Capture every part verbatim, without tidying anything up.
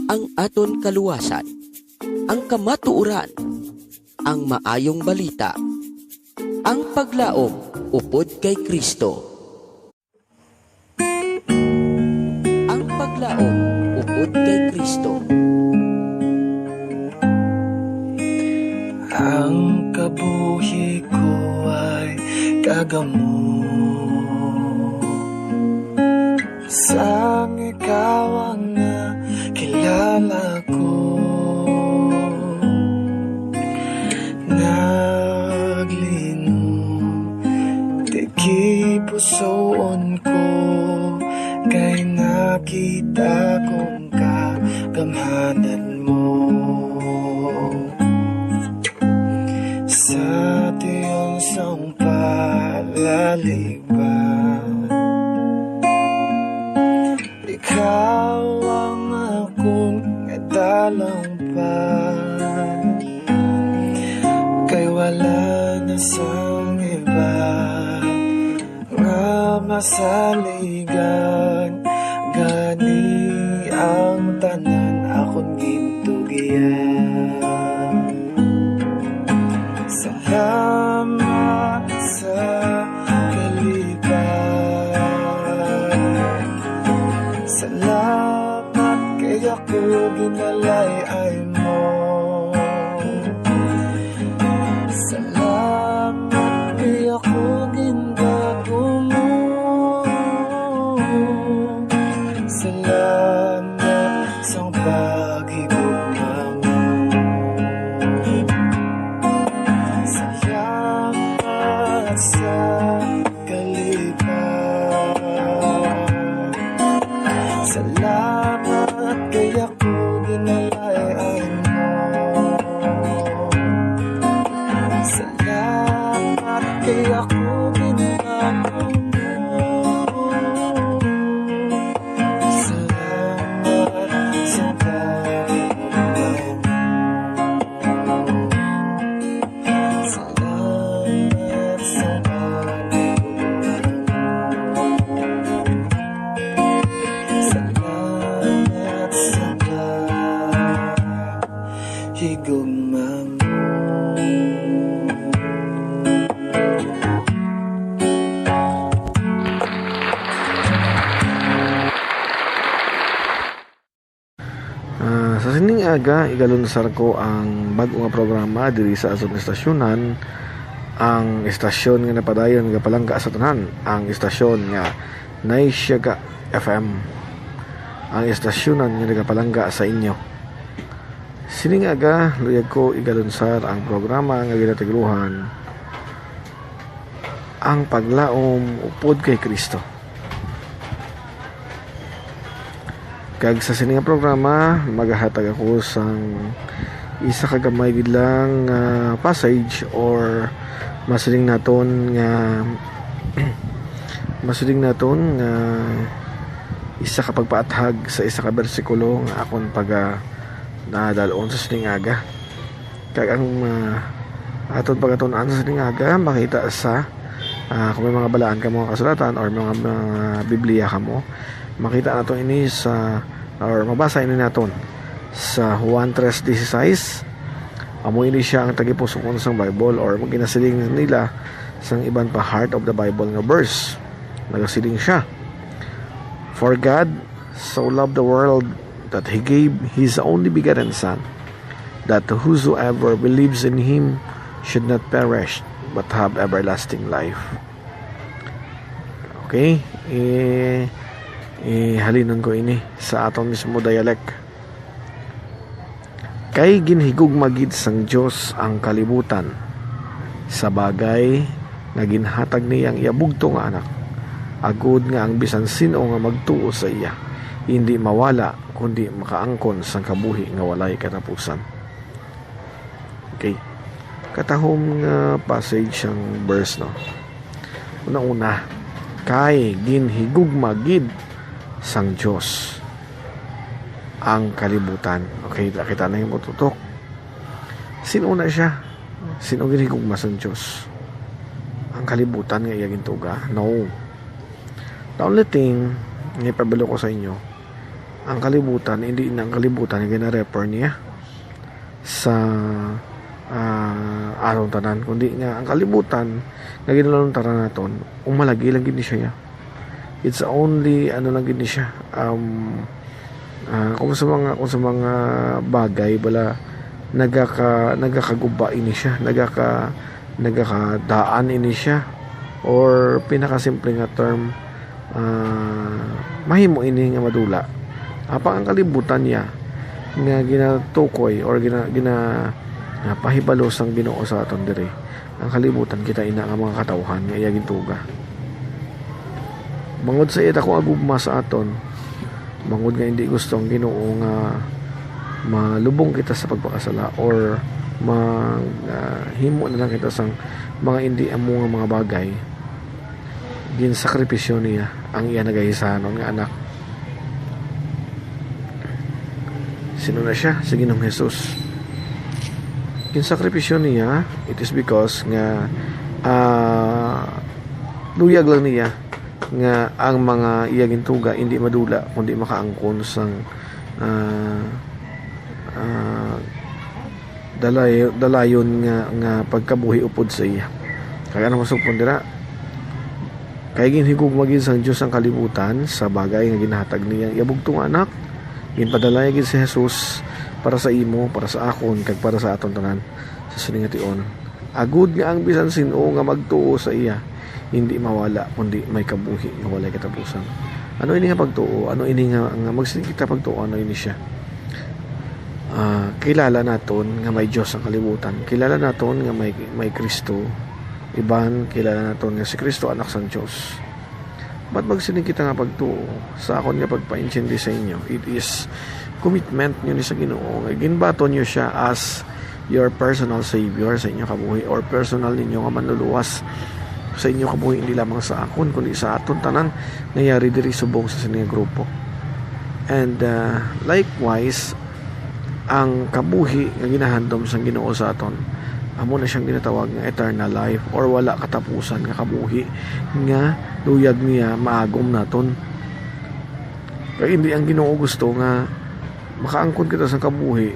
ang aton kaluwasan, ang kamatuoran, ang maayong balita, ang paglaom upod kay Kristo. Ang paglaom upod kay Kristo. Ang kabuhi ko ay kagamo. Sang ikaw ang nakilala ko, naglinom, di gipusoon ko, kay nakita kong kagamhanan mo. Sa tion sang palaligban, ikaw ang akon nga dalangpan, kay wala na sang iba nga masaligan, gani ang tanan akon gintugyan. Salamat sa kalipay. Salamat kay ako ginalay-ay mo. Salamat kay ako ginbago mo. Salamat sa paghigugma mo. Salamat sa kalipay. Salamat kay ako ginalay-ay mo. Salamat kay ako ginbago mo. Salamat sa pagmamahal. Salamat sa pagmamahal. Salamat sa pagmamahal. Higugma mo. Ah, sa sining aga, igalunsar ko ang bag-o nga programa diri sa aton estasyonan, ang estasyon nga napadayon nagapalangga sa tanan, ang estasyon nga Naisyaga F M, ang estasyonan nga nagapalangga sa inyo. Sining aga, luyag ko igalunsar ang programa nga ginatiguruhan Ang Paglaom Upod kay Kristo. Kag sa sini nga programa, magahatag ako sang isa ka gamay gid lang nga passage, or masiling naton nga masiling naton nga isa ka pagpaathag sa isa ka bersikulo nga akon paga nadal-on sa sining aga. Kag ang, ah, aton pagatun-an sa sining aga makita sa, ah, kung may mga balaan ka mga kasulatan or mga, mga Biblia ka mo, makita nato ini sa, or mabasa ini naton sa Juan tres dieciséis. Amo ini sia ang tagipusoon sang Bible, or ang ginasiling nila sang iban pa heart of the Bible nga verse. Nagasiling sia, "For God so loved the world that He gave His only begotten Son, that whosoever believes in Him should not perish, but have everlasting life." Okay? Eh, eh, halinon ko ini sa aton mismo dialect. Kay ginhigugma gid sang Dios ang kalibutan, sa bagay nga ginhatag niya ang iya bugto nga Anak, agod nga ang bisan sin-o nga magtuo sa iya indi mawala, kundi makaangkon sang kabuhi nga walay katapusan. Okay. Katahom nga passage sang verse, no? Una-una, kay ginhigugma gid sang Dios ang kalibutan. Okay, nakita na yung tutok. Sin-o na siya? Sin-o ginhigugma sang Dios? Ang kalibutan nga iya gintuga? No. The only thing nga ipabalo ko sa inyo, ang kalibutan, hindi na ang kalibutan nga gina-refer niya sa, ah, aton tanan, kundi nga ang kalibutan nga ginaluntaran naton, umalagi lang gid ni siya. It's only, ano lang gid ni siya, um, ah, kung sa mga, kung sa mga bagay, bala, nagaka-, nagakaguba ini siya, nagaka-, nagakadaan ini siya, or pinakasimple nga term, ah, mahimo ini nga madula. Apang ang kalibutan niya nga ginatukoy or gina-, gina-, ah, pahibalo sang Ginoo sa aton diri, ang kalibutan kita ina nga mga katawhan nga iya gintuga. Bangod sa iya dakong gugma sa aton, bangod nga hindi gusto ang Ginoo nga malubong kita sa pagpakasala or ma-, ah, himo na lang kita sang mga hindi amo nga mga bagay, ginsakripisyo niya ang iya nagaisanon nga anak. Sino na siya? Si Ginoong Jesus. Ginsakripisyo niya, it is because nga, ah, luyag lang niya nga ang mga iya gintuga hindi madula, kundi makaangkon sang, ah, ah, dalay-, dalayon nga, nga pagkabuhi upod sa iya. Kay ano masugpon dira? Kay ginhigugma gid sang Dios ang kalibutan sa bagay nga ginahatag niya ang iya bugtong nga anak. Ginpadala niya gid si Jesus para sa imo, para sa akon, kag para sa aton tanan sa sini nga tion, agud nga ang bisan sin-o nga magtuo sa iya hindi mawala, kundi may kabuhi nga walay katapusan. Ano ini nga pagtuo? Ano ini nga, nga magsiling kita pagtuo? Ano ini siya? Ah, kilala naton nga may Dios ang kalibutan. Kilala naton nga may, may Kristo. Iban, kilala naton nga si Kristo anak sang Dios. But magsiling kita nga pagtuo, sa akon nga pagpaintindi sa inyo, it is commitment niyo ni sa Ginoo nga ginbaton niyo siya as your personal savior sa inyo kabuhi or personal ninyo nga manluluwas sa inyo kabuhi, hindi lamang sa akon kundi sa aton tanan nga yari diri subong sa sini nga grupo. And, uh, likewise, ang kabuhi nga ginahandom sang Ginoo sa aton, amo na siyang ginatawag nga eternal life or wala katapusan nga kabuhi nga luyag niya maagom naton. Kay hindi ang Ginoo gusto nga makaangkon kita sang kabuhi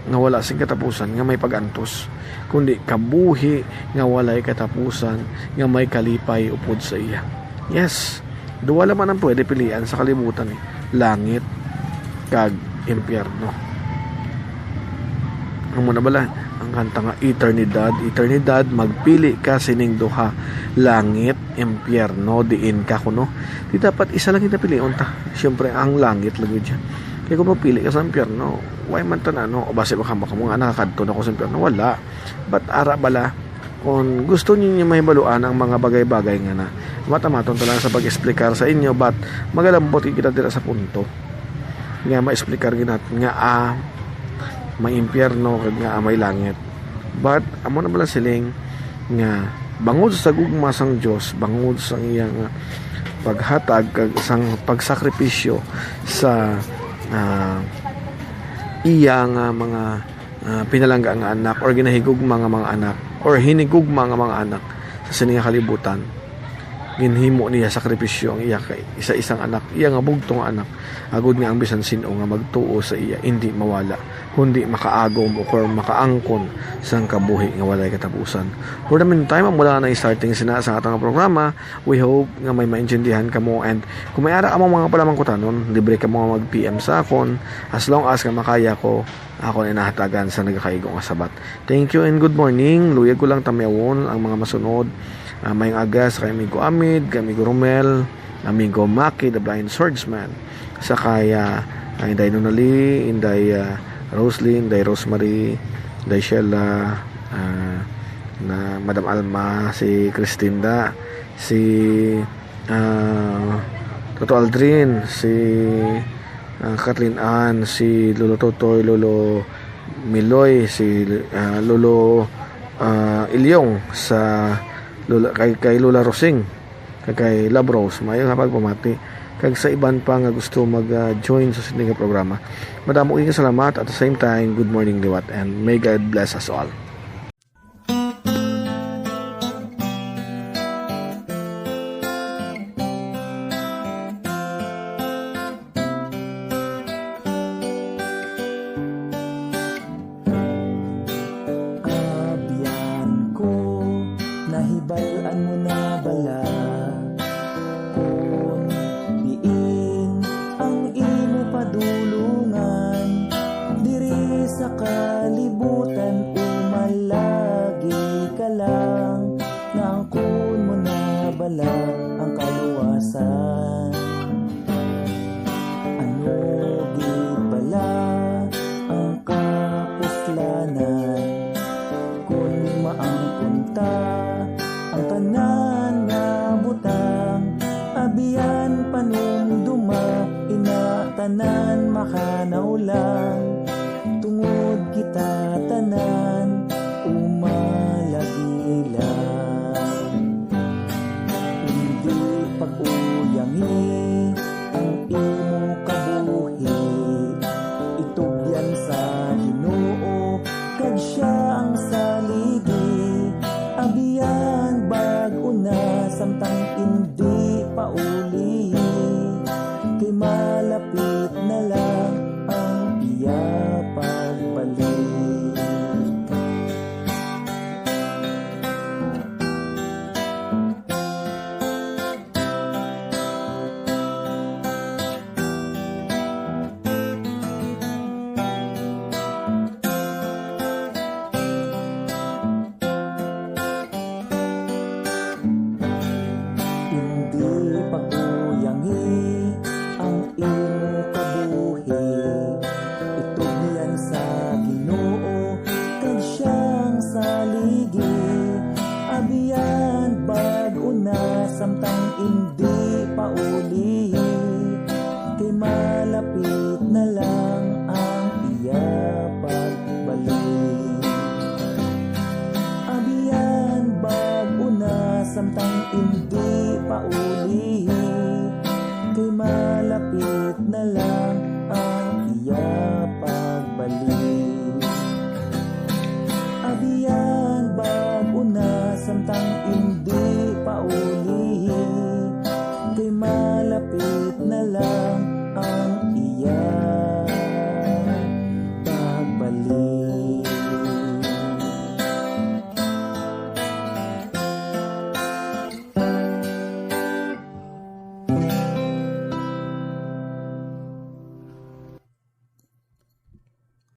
nga wala sing katapusan nga may pag-antos, kundi kabuhi nga walay katapusan nga may kalipay upod sa iya. Yes, duwa lang man ang pwede pilian sa kalibutan, eh, langit kag impyerno. Amo na bala ang kanta nga Eternidad, Eternidad, magpili ka sining duha, langit, impyerno, diin ka kuno. Di dapat isa lang yung napilion ta. Siyempre, ang langit lang yun siya. Kaya kung magpili ka sa impyerno, why man ta na, no? O basi baka, baka mga nakakadto na ko sa impyerno. Wala. But ara bala, kung gusto ninyo mahibaluan ang mga bagay-bagay nga na, matamaton ta lang sa pag-explicar sa inyo, but magalambot kita dira sa punto nga ma-explicar gyud naton nga, ah, may impyerno kag nga, ah, may langit. But amo na bala siling nga bangod sa gugma sang Dios, bangod sang iya nga paghatag kag sang pagsakripisyo sa, ah, iya nga mga, ah, pinalangga nga anak or ginahigugma nga mga anak or hinigugma nga mga anak sa sini nga kalibutan, ginhimo niya sakripisyo ang iya kay isa-isang anak, iya nga bugtong nga anak, agud nga ang bisan sin-o nga magtuo sa iya indi mawala, kundi makaagom o kor makaangkon sang kabuhi nga walay katapusan. For the meantime, amo lang na starting sina sa atong programa. We hope nga may maintindihan kamo, and kung may ara kamo mga palamangkutanon, libre kamo nga mag-P M sa akon, as long as nga makaya ko, akon inahatagan sa nagakaigo nga sabat. Thank you and good morning. Luyag ko lang tamyawon ang mga masunod. Ah, mayong aga sa kay Amigo Amid, kay Amigo Romel, Amigo Maki, the blind swordsman. Sa kay, ah, ang Inday Nunali, Inday, ah, Roslyn, Inday Rosemary, Inday Sheila, ah, na Madam Alma, si Christinda, si, ah, Toto Aldrin, si, ah, Kathleen Ann, si Lolo Totoy, Lolo Miloy, si, ah, Lolo, ah, Ilyong, sa Lola, kay, kay Lola Rosing, kag kay Love Rose, maayo nga pagpamati, kag sa iban pa nga gusto mag, ah, join sa sini nga programa. Madamo kayong salamat. At the same time, good morning liwat, and may God bless us all. Kanaw lang, tungod kita tanan